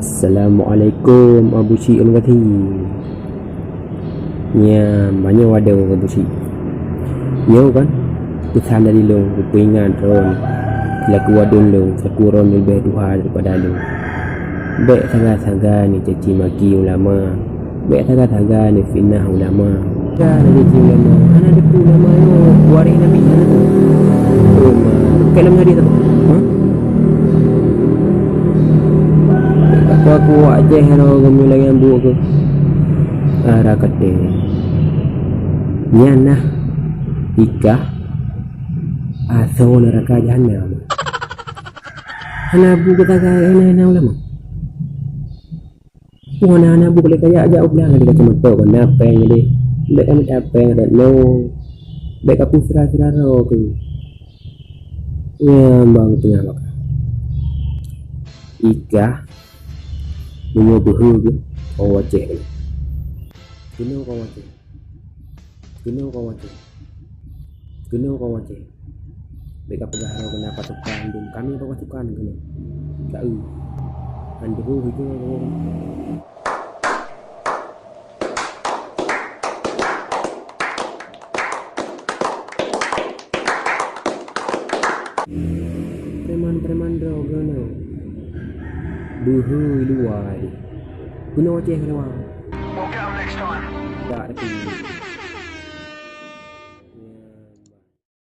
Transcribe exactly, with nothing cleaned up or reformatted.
Assalamualaikum Abu Syik Al-Ghazi. Nyan, meunyoe wadoe Abu Syik. Nyoe kan, peusan dari lôn, peuingat droeneuh. Selaku aduen lôn, selaku droeneuh leubeh tuha daripada lôn. Bèk sagai-sagai neucaci maki ulama. Bèk sagai-sagai neufitnah ulama. Sagai neucaci ulama. Hana teupeue ulama nyoe waréh Nabi hana teuh. Oh, ma. Keu lam hadis apa? Ha? Aku, aku awak Aceh hana geumeue lagèe buet keuh. Ara katé. Nyan nah ikah asoe neuraka jahanam. Hana bu keu sagai, hana, hana ulama. Wah, na, na bu lé kaya jak u blang, ada kacamata, kena pèng jadi. Bèk ka mita pèng adat no. Bèk ka pusra sira ro keuh. Nyan bang teungoh baka. Ikah meunyoe beuhe keuh, kau wacék keunoe. Keunoe kau wacék. Keunoe kau wacék. Keunoe kau wacék. Bèk ka peugah droe keunoe pasukan dum. Kami pasukan keunoe. Ka eu. Andeuhu itu. Preman-preman droe keunoe. Beuhe luwa deh. Keunoe wacék luwa. Tak tapi.